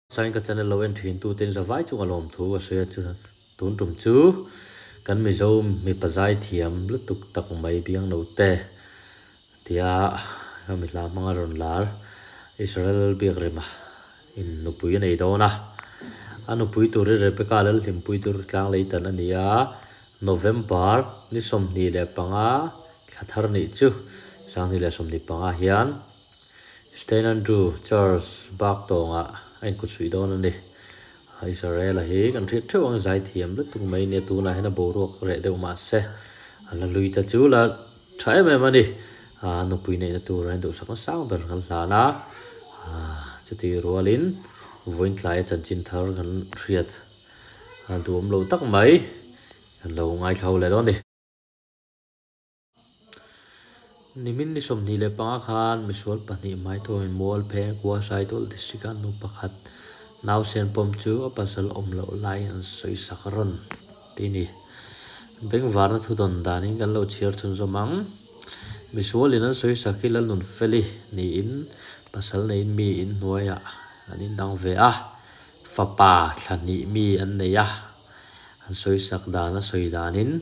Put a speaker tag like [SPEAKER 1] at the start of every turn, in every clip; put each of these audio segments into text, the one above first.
[SPEAKER 1] Sain ka channel lo en thin tu ten zavai chunga lawmthu ka sawi a chu tun tum chu kan Mizo mipa zai thiam lutuk tak mai biang no te tia ka mi hla hmanga rawn lar Israel biak rema in nupui a nei dawn a a nupui tur hi Rebecca Lalhlimpui tur tlang lei tan a ni a November ni 25 thla thar nih chu 2025 hian St Andrew Church bak tawngah a inkut suih dawn a ni. Israel-a hi kan hriat theuh ang zai thiam lutuk mai nia tunah hian a boruak reh deuh mahse a la lui ta chu la tha em em a ni. A nupui neihna tur a induhsak na sang ber kan hlan a, chuti rualin vawiin tlaia chanchin thar kan hriat duhawm lo tak mai kan lo ngaithla ho leh dawn a ni. Nimin ni 25 khan misual pahnih hmaithuamin mual pheng khua Saitual District-a nu pakhat nausen pawm chu a pasal awm loh laiin an sawi sak rawn ti a ni. Bengvarna thudawn danin kan lo chhiar chhunzawm ang. Misualin an sawi sak hi Lalnunfeli niin pasal neiin mi inhnuaiah an indang ve a, fapa thla hnih mi an nei a. An sawi sak dan a sawi danin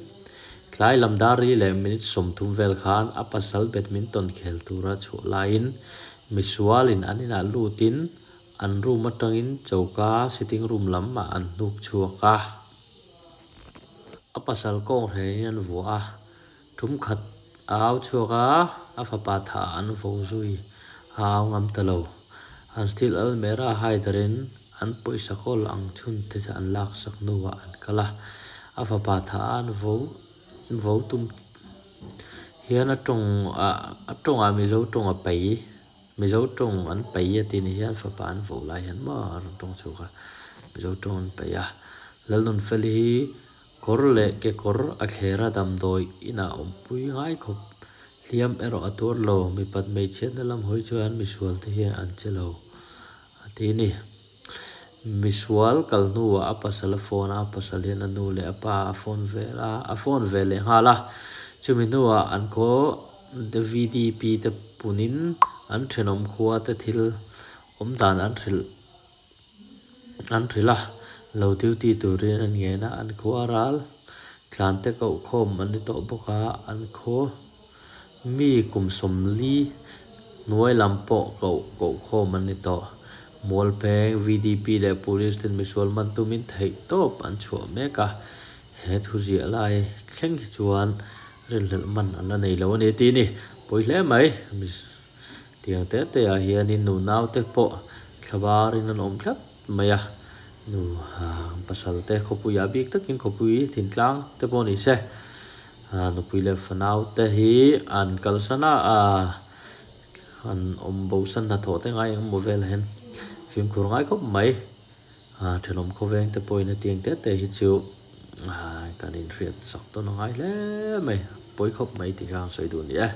[SPEAKER 1] tlai lam dar ri leh minute 30 vel khan a pasal badminton khel tura chhuah laiin misualin an inah lutin an room atangin choka sitting room lamah an hnuk chhuak a. A pasal kawng hrenin an vuah a, tum khat a au chhuak a, a fapa thah an vo zui a au ngam ta lo. An steel almirah haiderin an pawisa kawl ang chhun te an lak sak hnuah an kal a, a fapa thah a an vo vo tum hian a tawng a tawngah Mizo tawng a pai Mizo tawng an pai a tih ni hian fapa an vo lai hian maw a rawn tawng chhuak a, Mizo tawng an pai a. Lalnunfeli hi kawr leh kekawr a thler a damdawi inah awmpui ngai khawp hliam erawh a tuar lo, mipat hmeichhiatna lam hawi chuan misual te hian an che lo. A ti a ni. Misual kal hnuah a pasal a phone a, a pasal hian a nu leh a pa a phone vel a, a phone ve leh nghal a. Chumi hnuah an khaw VDP te punin an thenawm khua te thil awm dan an hrilh an hrilh a, lo duty turin an ngen a, an khua ral tlan te koh khawm an ni tawh bawk a, an khaw Mi kum 40 hnuai lam pawh koh koh khawm an ni tawh. Mualpeng, VDP leh Police ten misual man tumin theih tawp an chhuah mek a, he thu ziah lai thleng hi chuan rinhlelh man an la nei lo a ni tih a ni. Pawi hle mai. Tiang te te ah hianin nu naute pawh thlabarin an awm tlat mai a, nu pasal te khawpui ah bik takin khawpui thintlang te pawh ni se. Nupui leh fanau te hi an kalsan a, an awm bosan hnathawh te ngai engemaw velah hian fimkhur ngai khawp mai. Thenawm khawveng te pawhin hetiang te te hi chu kan inhriat sak tawn a ngai hle mai, pawi khawp mai tih kha an sawi duh a ni e.